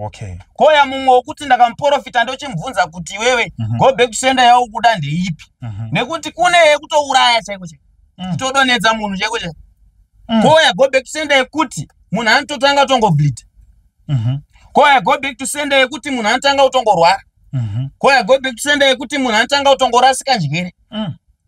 Okay. Koya mumwe wekuti ndakamuprofita, ndochimubvunza kuti, "Iwewe, go back to sender yaukuda ndeipi?" Nekuti kune yekutouraya chaiko chaiko, kutodonhedza munhu chaiko chaiko. Koya go back to sender yekuti munhu anototanga tongobleed. Koya go back to sender yekuti munhu anotanga kutongorwara. Koya go back to sender yekuti munhu anotanga kutongorasika njere.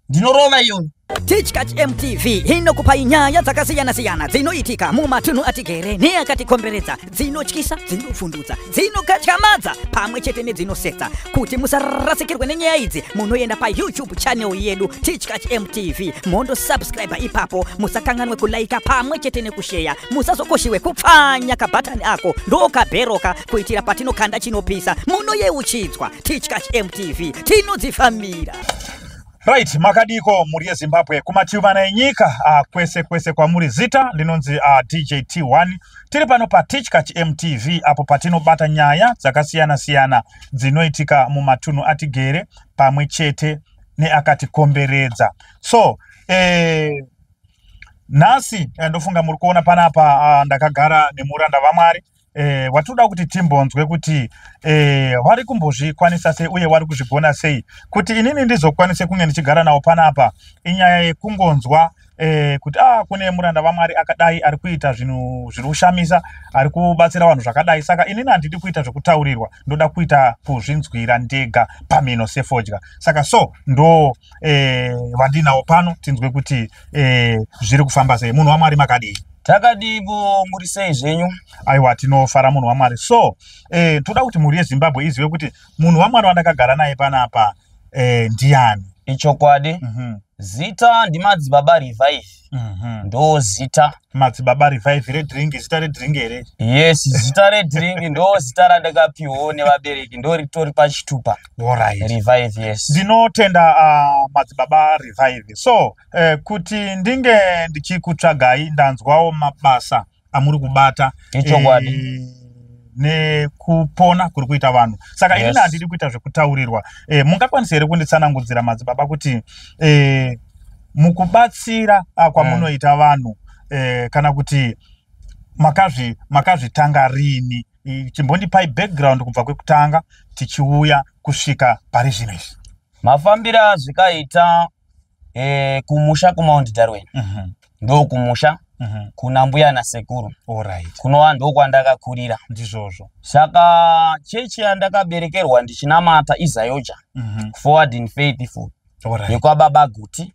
Ndinorova iyoyo. Tichkach MTV inokupai nyaya dzakasiyana-siyana dzinoitika mumatunhu atigere neakatikomberedza, dzinotyisa, dzinovhundutsa, dzinokatyamadza pamwe chete nedzinosetsa. Kuti musarasikirwe nenyaya idzi, munoenda paYouTube channel yedu, Tichkach MTV, mondosubscribe ipapo. Musakanganwe kulaika pamwe chete nekusheya. Musazokoshiwe kupfanya kabhatani ako ndokabheroka, kuitira patinokanda chinopisa munoyeuchidzwa. Tichkach MTV, tinodzifambira. Right, makadiko mhuri yeZimbabwe kumativi mana enyika, kwese kwese kwamuri? Zita ndinonzi DJ T1. Tiri pano paTichkach MTV, apo patinobata nyaya dzakasiyana-siyana dzinoitika mumatunhu atigere pamwe chete neakatikomberedza. So nhasi ndofunga muri kuona panapa, ndakagara nemuranda vaMwari watoda kuti timbonzwe kuti vari kumbozvikwanisa sei uye vari kuzvigona sei. Kuti inini ndizokwanise kunge ndichigara navo panapa, inyaya yekungonzwa kuti kune muranda vaMwari akadai ari kuita zvinhu zviri kushamisa, ari kubatsira vanhu zvakadai. Saka inini handidi kuita zvekutaurirwa, ndoda kuita kuzvinzwira ndega pamhino sefodya. Saka so ndo vandinawo pano, tinzwe kuti zviri kufamba sei. Munhu waMwari, makadii? Takadivo, muri sei zvenyu? Aiwa, tinofara, munhu waMwari. So toda kuti mhuri yeZimbabwe izive kuti munhu waMwari wandakagara naye panapa ndiani? Ichokwadi. Zita ndiMadzibaba Revive. Ndo zita. Madzibaba Revive redrink, zita redrink here? Yes, zita redrink, ndo zita randakapiwawo nevabereki, ndo ritori pachitupa. Revive, yes. Ndinotenda, Madzibaba Revive. So kuti ndinge ndichikutsvagai, ndanzwawo mabasa amuri kubata Ichokwadi. Nekupona kuri kuita vanhu. Saka inini handidi kuita zvekutaurirwa. Mungakwanisa here kunditsanangudzira, madzibaba, kuti mukubatsira kwamunoita vanhu, kana kuti makazvitanga rini? Chimbondipai background kubva kwekutanga tichiuya kusvika pari zvino izvi. Mafambiro azvikaita, kumusha kuMount Darwin, ndo kumusha kuna mbuya nasekuru, kunova ndokwandakakurira. Ndizvozvo. Saka chechi yandakaberekerwa ndichinamata iZAOGA, Forward in Faithful, yekwababa Guti.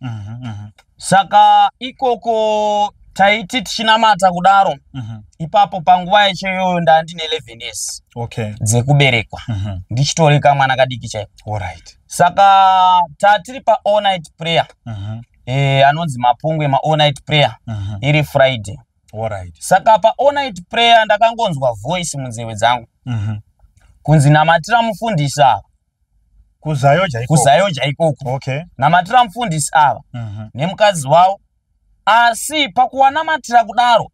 Saka ikoko taiti tichinamata kudaro, ipapo panguva yacho iyoyo ndandine 11 years dzekuberekwa, ndichitori kamwana kadiki chaiko. Saka tatiri pa all night prayer, anonzi mapungwe ma all night prayer, iri Friday. Saka pa all night prayer ndakangonzwa voice munzeve dzangu kunzi, "Namatira mufundisi ava." KuZAOGA ikoko? KuZAOGA ikoko. "Namatira mufundisi ava nemukadzi wavo." Asi pakuwanamatira kudaro,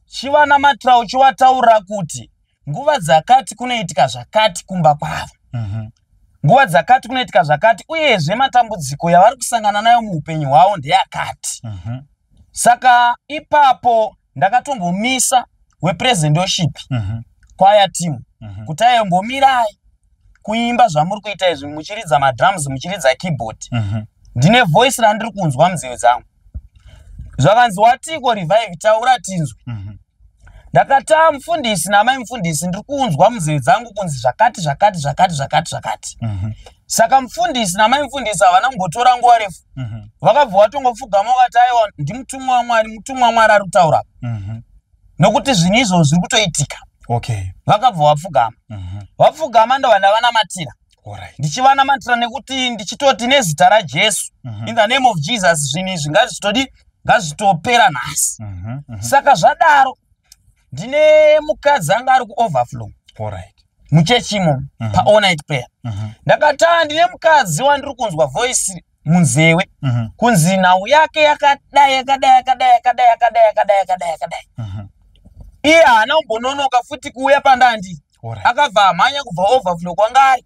chivanamatira uchivataurira kuti nguva dzakati kunoitika zvakati kumba kwavo, nguva dzakati kunoitika zvakati, uyezve matambudziko yavari kusangana nayo muupenyu hwavo ndeyakati. Saka ipapo ndakatombomisa wepraise and worship choir team kuti aimbomirai kuimba zvamuri kuita izvi, muchiridza madrums, muchiridza keyboard. Ndine voice randiri kunzwa munzeve dzangu. Zvakanzi, "Watiko, Revive? Taura tinzwe." Ndakati, "Mufundisi namai mufundisi, ndiri kunzwa munzeve dzangu kunzi zvakati, zvakati, zvakati, zvakati, zvakati." Saka mufundisi namai mufundisi havana kumbotora nguva refu, vakabva vatongopfugama vakati, "Aiwa, ndimutumwa waMwari, mutumwa waMwari ari kutaura, nokuti zvinhu izvozvo zviri kutoitika." Vakabva vapfugama. Vapfugama, ndobva ndavanamatira. Ndichivanamatira nekuti ndichitoti, "Nezita raJesu, in the name of Jesus, zvinhu izvi ngazvitodi, ngazvitopera nhasi." Saka zvadaro, ndine mukadzi anga ari kuOverflow muchechimo pa all night prayer. Ndakati, "Ah, ndine mukadzi wandiri kunzwa voice munzewe kunzi nhau yake yakadai, yakadai, yakadai, yakadai, yakadai, yakadai, yakadai, yakadai." Iye haana kumbononoka futi kuuya pandandi. Akabva amhanya kubva Overflow kwanga ari,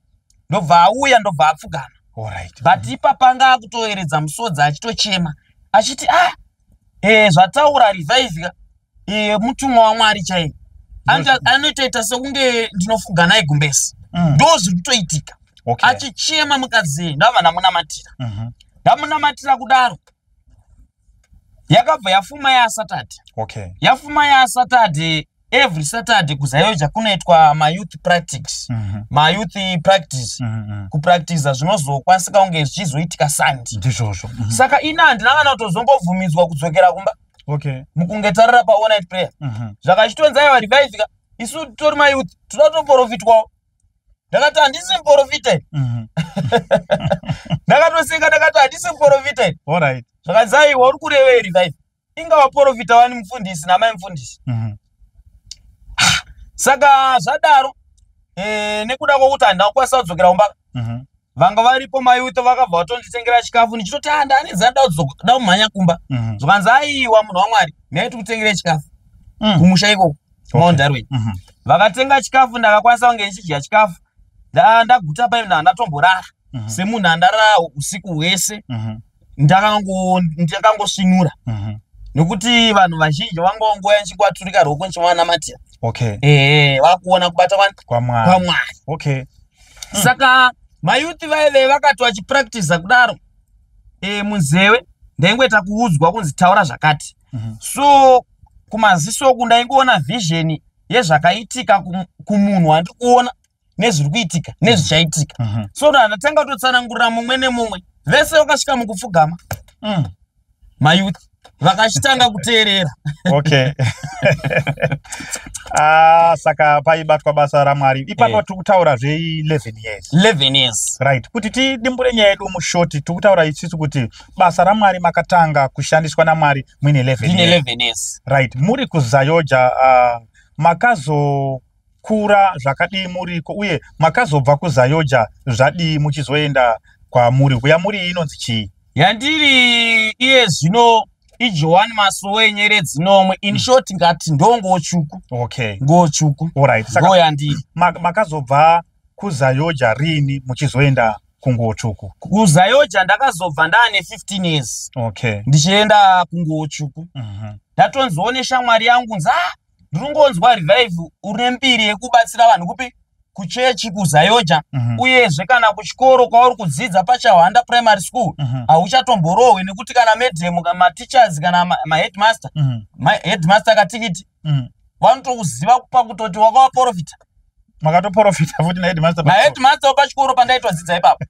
ndobva auya, ndobva apfugama. But ipapa anga akutoeredza musodzi, achitochema achiti, "Ah, zvataura Revive ka, mutumwa waMwari chaiye." Anotoita sekunge ndinofuga naye gumbezi. Ndo zviri kutoitika. Achichema mukadzi, ndabva ndamunamatira. Ndamunamatira kudaro, yakabva yafuma yaSaturday. Yafuma yaSaturday, every Saturday kuZAOGA kunoitwa mayouth practice. Mayouth practice, kupractiza zvinozokwanisika kunge zvichizoitika Sunday. Ndizvozvo. Saka ini handina kana kutozombobvumidzwa kudzokera kumba mukunge tarara pa all night prayer. Zvakachitonzi, aiwa, Revive ka, isu tori mayouth, toda kutoprofitwawo. Ndakati handisi muprofita. Ndakatoseka, ndakati handisi muprofita. Zvakanzi, aiwa, uri kurevei, Revive? Inga waprofita wani mufundisi namai mufundisi. Saka zvadaro, nekuda kwokuti handina kukwanisa kudzokera kumba, vanga varipo mayouth vakabva vatonditengera chikafu, ndichitoti, "Ah, ndane nzara, da kumhanya kumba." Zvakanzi, aiwa, munhu waMwari, nhai tikutengere chikafu kumusha ikoko, Mount Darwin. Vakatenga chikafu, ndakakwanisa kunge ndichidya chikafu. Ndaguta pai, ndatomborara semunhu andarara usiku hwese. Ndakangosvinura nekuti vanhu vazhinji vanga vangoya ndichingwaturika ruoko ndichivanamatira. Ehe, vakuona kubata kwaMwari. kwaMwari. Saka mayouth vaive vakati vachipractiza kudaro, munzeve ndaingoita kuudzwa kunzi taura zvakati. So kumaziso uku ndaingoona vision yezvakaitika kumunhu wandiri kuona, nezviri kuitika, nezvichaitika. So ndatanga kutotsanangurira mumwe nemumwe, vese vakasvika mukupfugama. Mayouth vakachitanga kuteerera. Okay, ah, saka paibatwa basa raMwari ipapo. Tiri kutaura zve11 years. 11 years. Right, kuti tidimbure nyaya yedu mushort, tiri kutaura isusu kuti basa raMwari makatanga kushandiswa naMwari muine 11 Ndine years. 11 years. Right, muri kuZAOGA, makazokura zvakadii muriko, uye makazobva kuZAOGA zvadii muchizoenda kwamuri yamuri iyi inonzi chii? Yandiri iye zvino iJohani Masowe Nyeredzi Nomwe. In short, ngati ndongotsvuku. Ngotsvuku. Alright, saka Ndo yandiri. Makazobva kuZAOGA rini muchizoenda kunguo tsvuku? KuZAOGA ndakazobva ndaane 15 years, ndichienda kunguo tsvuku. Ndatonzwawo neshamwari yangu nzi, "Ah, ndiringonzwa Revive une mbiri yekubatsira vanhu kupi, kuchechi kuZAOGA, uyezve kana kuchikoro kwauri kudzidza paChahwanda Primary School, hauchatomborohwe nekuti kana madam, kana mateachers, kana maheadmaster, maheadmaster akatikiti, vanotokuziva pakutoti wakavaprofita." Makatoprofita futi naheadmaster? Naheadmaster wepachikoro pandaitodzidza ipapo,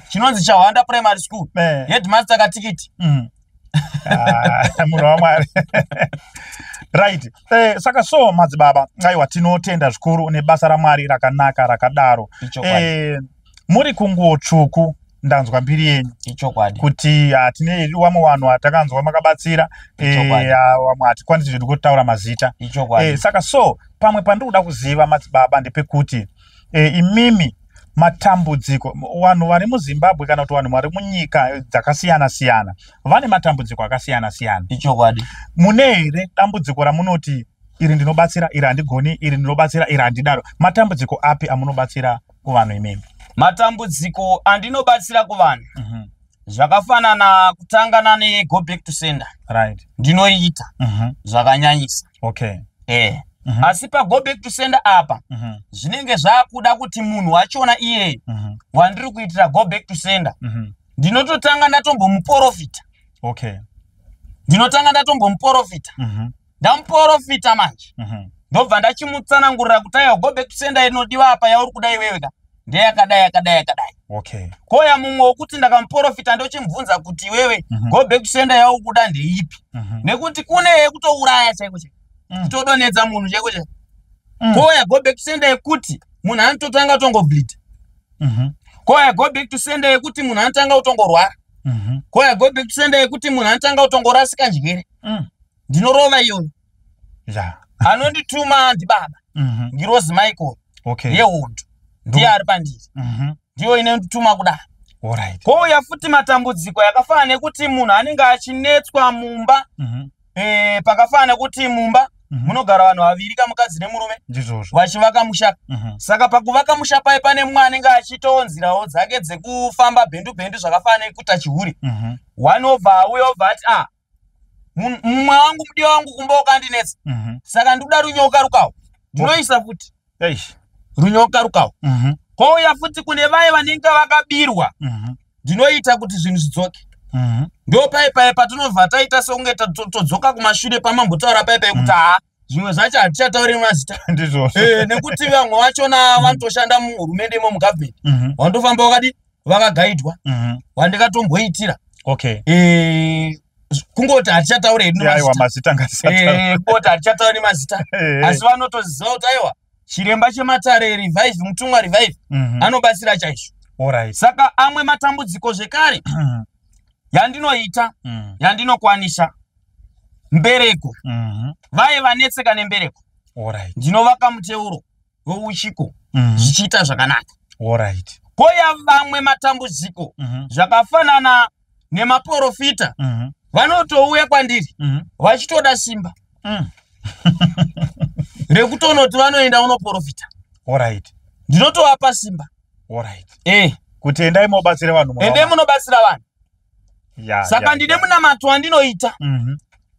chinonzi Chahwanda Primary School. Headmaster katikiti. Ah, munhu waMwari. Right, saka so madzibaba, aiwa, tinotenda zvikuru nebasa raMwari rakanaka rakadaro. Ichokwadi. Muri kunguo tsvuku, ndanzwa mbiri yenyu Ichokwadi. kuti tine vamwe vanhu vatakanzwa makabatsira. Ichokwadi. Vamwe hatikwanisi zvedu kutaura mazita. Ichokwadi. Saka so pamwe pandiri kuda kuziva, madzibaba, ndepekuti imimi matambudziko, vanhu vari muZimbabwe kana kuti vanhu vari munyika dzakasiyana siyana vane matambudziko akasiyana siyana. Ichokwadi. Mune here dambudziko ramunoti iri ndinobatsira, iri handigoni, iri ndinobatsira, iri handidaro? Matambudziko api amunobatsira kuvanhu imimi? Matambudziko andinobatsira kuvanhu, zvakafanana kutangana ne-go back to sender. Ndinoita zvakanyanyisa. Asi pago back to sender apa, zvinenge zvaakuda kuti munhu wachona iyeye wandiri kuitira go back to sender, ndinototanga ndatombomuprofita. Ndinotanga ndatombomuprofita. Ndamuprofita manje, ndobva ndachimutsanangurira kuti, aiwa, go back to sender inodiwa apa yauri kuda iwewe ka ndeyakadai, yakadai, yakadai. Koya mumwe wekuti ndakamuprofita, ndochimubvunza kuti, iwewe, go back to sender yauri kuda ndeipi? Nekuti kune yekutouraya chaiko chaiko, kutodonhedza munhu chaiko chaiko. Koya go back to sender yekuti munhu anototanga tongobleed. Koya go back to sender yekuti munhu anotanga kutongorwara. Koya go back to sender yekuti munhu anotanga kutongorasika njere. Ndinorova iyoyo. Anondituma ndibaba, ngirozi Michael yehondo, ndiye ari pandiri. Ndiyo inondituma kudaro. Kouya futi matambudziko yakafanana nekuti munhu anenge achinetswa mumba. Pakafanana nekuti mumba munogara vanhu vaviri, kamukadzi nemurume, Ndizvozvo. vachivaka musha. Saka pakuvaka musha pai pane mumwe anenge achiitawo nzirawo dzake dzekufamba bhendu bhendu, zvakafanana nekuita chihuri. One obva auya, obva ati, "Ah, mumwe wangu, mudiwa wangu kumba wakandinetsa, saka ndikuda runyoka rukawo." Ndinoisa futi runyoka rukawa. Kouya futi kune vaye vanenge vakabirwa, ndinoita kuti zvinhu zvidzoke. Ndo paipai patinobva taita sekunge todzoka kumashure pamambotaura paipai kuti haa, zvimwe zvacho hatichatauri mazita. Ndizvozvo. Nekuti vamwe vachona vanotoshanda muhurumende imo, mugavhumendi, vanotofamba vakadi vakagaidwa, wandikatomboitira. Kungoti hatichatauri hedu Aiwa, nemazita. Mazita ngatisataura. Kungoti hatichatauri mazita, asi vanotoziva kuti aiwa, chiremba chematare Revive, mutumwa Revive, anobatsira chaizvo. Saka amwe matambudziko zvekare yandinoita, yandinokwanisa, mbereko. Vaye vanetseka nembereko, ndinovaka muteuro weuchiko, zvichiita zvakanaka. Koya vamwe matambudziko zvakafanana nemaprofita, vanotouya kwandiri vachitoda simba rekutonoti vanoenda unoprofita. Ndinotovapa simba. Kuti endai mobatsira vanhu. Endei munobatsira vanhu. Saka ndine munamato wandinoita.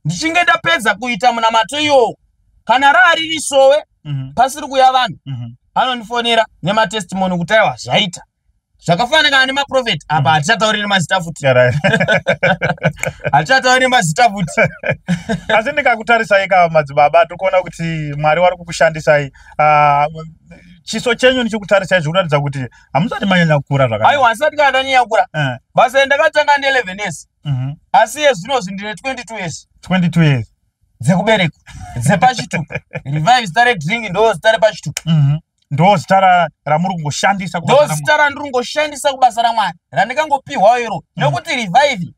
Ndichinge ndapedza kuita munamato iyowo, kana raariri sowe pasiri kuya vanhu, anondifonera nematestimony kuti aiwa, zvaita. Zvakafanana nemaprofeti apa, hatichatauri nemazita futi. Hatichatauri nemazita futi. Asi ndikakutarisai ka, madzibaba, tiri kuona kuti Mwari vari kukushandisai. Ah, chiso chenyu ndichikutarisai zvikuratidza kuti hamusati manyanya kukura zvakanaka. Aiwa, handisati kana ndanyanya kukura. Basa ndakatanga ne11 years, asi yezvinozvi ndine 22 years. 22 years. Dzekuberekwa, dzepachitupa. Revive zita redrink, ndo zita repachitupa. Ndo zita ramuri kungoshandisa Ndo kubasa raMwari. Zita randiri kungoshandisa kubasa raMwari randikangopiwawo iro, nekuti Revive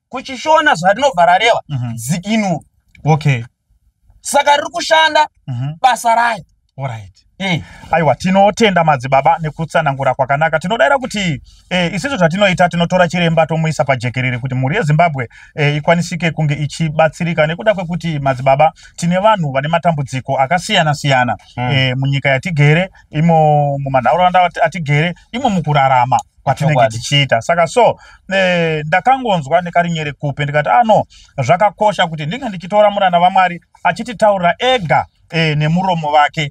kuchishona zvarinobva rareva dzikinuro. Saka riri kushanda basa rayo. Aiwa, tinotenda madzibaba nekutsanangura kwakanaka. Tinodayira kuti isusu zvatinoita, tinotora chiremba tomuisa pajekerere kuti mhuri yeZimbabwe ikwanisike kunge ichibatsirika, nekuda kwekuti madzibaba, tine vanhu vane matambudziko akasiyana siyana munyika yatigere imo, mumanharaunda atigere imo, mukurarama kwatinenge tichiita. Saka so ndakangonzwa nekarinyere kupe, ndikati ano zvakakosha kuti ndinge ndichitora muranda vaMwari achititaurira ega nemuromo vake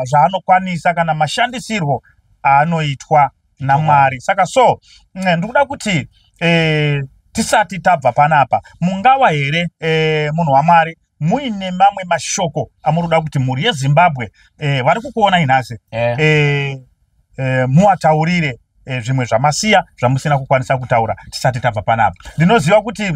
zvaanokwanisa kana mashandisirwo aanoitwa naMwari. Saka so ndikuda kuti tisati tabva panapa, mungawa here munhu waMwari muine mamwe mashoko amuri kuda kuti mhuri yeZimbabwe vari kukuonai nhasi muwataurire, zvimwe zvamasiya zvamusina kukwanisa kutaura tisati tabva panapa? Ndinoziva kuti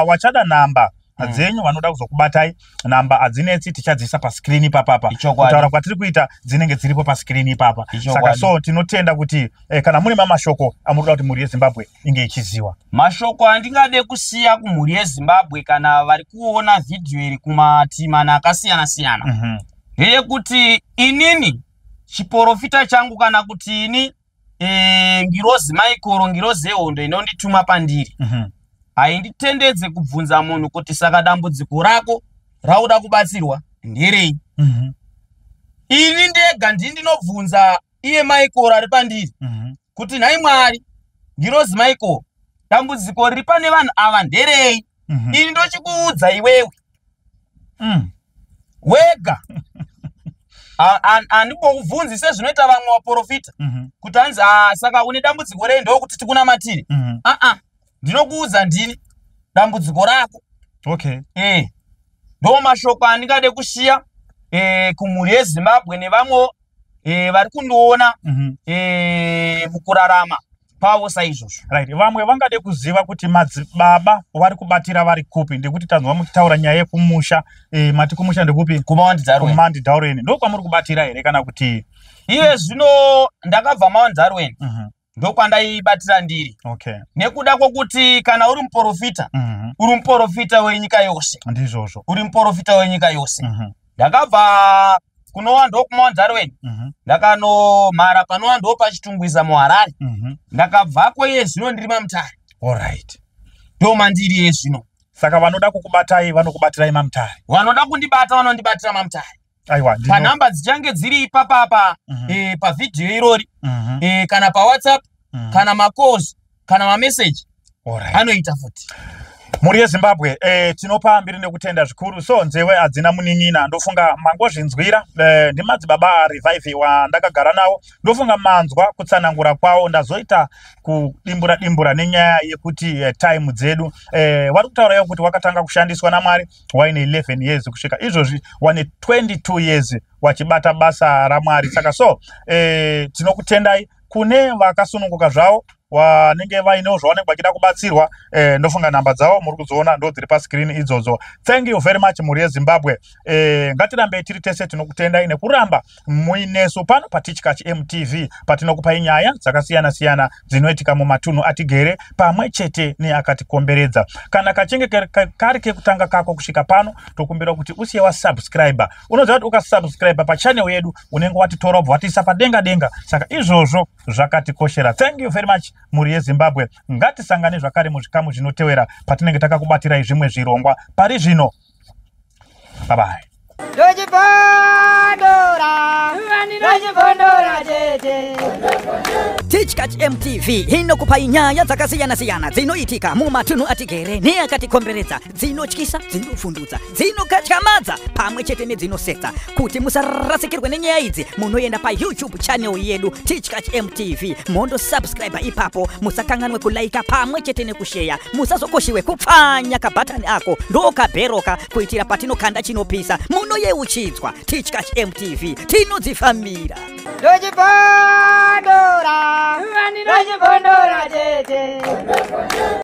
wachada namba dzenyu, vanoda kuzokubatai, namba hadzinetsi, tichadziisa paskirini ipapapa. Kutaura kwatiri kuita, dzinenge dziripo paskirini ipapa. Saka so tinotenda kuti kana mune mamashoko amuri kuda kuti mhuri yeZimbabwe inge ichiziva. Mashoko andingade kusiya kumhuri yeZimbabwe kana vari kuona vhidhiyo iri kumatimana akasiyana siyana ndeyekuti inini chiprofita changu, kana kuti ini ngirozi Maikoro, ngirozi yehondo inondituma pandiri, hainditendedze kubvunza munhu kuti saka dambudziko rako rauda kubatsirwa nderei. Ini ndega ndini ndinobvunza iye Maikoro ari pandiri kuti nhai Mwari, ngirozi Maikoro, dambudziko riri pane vanhu ava nderei? Ini ndochikuudza iwewe wega. Handingokubvunzi sezvinoita vamwe vaprofita kuti hanzi, "Ah, saka une dambudziko rei ndokuti tikunamatire?" Aa, ndinokuudza ndini dambudziko rako. Ndo mashoko andingade kusiya kumhuri yeZimbabwe nevamwewo vari kundiona mukurarama pavo saizvozvo. Right, vamwe vangade kuziva kuti madzibaba vari kubatira vari kupi, ndekuti tanzwa muchitaura nyaya yekumusha. Mati kumusha ndekupi? KuMount Darwin. KuMount Darwin ndo kwamuri kubatira here kana kuti? Iye zvino ndakabva Mount Darwin, ndokwandaibatira ndiri, nekuda kwokuti kana uri muprofita, uri muprofita wenyika yose. Uri muprofita wenyika yose. Ndakabva kunova ndokuMount Darwin, ndakanomhara panova ndo paChitungwiza muHarare. Ndakabvako, iye zvino ndiri maMutare. Ndo mandiri iye zvino. Saka vanoda kukubatai vanokubatirai maMutare? Vanoda kundibata vanondibatira maMutare. Aiwa, Panhamba dzichange dziri ipapapa pavhidhiyo irori, kana paWhatsApp, kana macalls, kana mameseji, anoita futi. Mhuri yeZimbabwe, tinopa mbiri nekutenda zvikuru. So nzewe hadzina munin'ina, ndofunga mangozvinzwira. Ndimadzibaba Revive wandakagara nawo, ndofunga manzwa kutsanangura kwawo. Ndazoita kudimbura dimbura nenyaya yekuti time dzedu. Vari kutaura kuti wakatanga kushandiswa naMwari waine 11 years, kusvika izvozvi wane 22 years wachibata basa raMwari. Saka so tinokutendai. Kune vakasununguka zvavo, vanenge vainewo zvavanenge vachida kubatsirwa, ndofunga namba dzavo muri kudziona, ndo dziri pascreen idzodzo. Thank you very much, mhuri yeZimbabwe. Ngatirambei tiri tese. Tinokutendai nekuramba muinesu pano paTichkach MTV, patinokupai nyaya dzakasiyana-siyana dzinoitika mumatunhu atigere pamwe chete neakatikomberedza. Kana kachinge kari kekutanga kako kusvika pano, tokumbira kuti usiye wasubscribe. Unoziva kuti ukasubscribe pachannel yedu, unenge watitora, ubva watiisa padenga denga. Saka izvozvo zvakatikoshera. Thank you very much, mhuri yeZimbabwe. Ngatisangane zvakare muzvikamu zvinotevera patinenge takakubatirai zvimwe zvirongwa. Pari zvino, bye bye. Ndochibondora, ndochibondora chete. Tichkach MTV inokupai nyaya dzakasiyana-siyana dzinoitika mumatunhu atigere neakatikomberedza, dzinotyisa, dzinovhundutsa, dzinokatyamadza pamwe chete nedzinosetsa. Kuti musarasikirwe nenyaya idzi, munoenda paYouTube channel yedu, Tichkach MTV, mondosubscribe ipapo. Musakanganwe kulaika pamwe chete nekusheya. Musazokoshiwe kupfanya kabhatani ako, ndokabheroka, kuitira patinokanda chinopisa munoyeuchidzwa. Tichkach MTV, tinodzifambira. Ndochibondora, ndochibondora chete.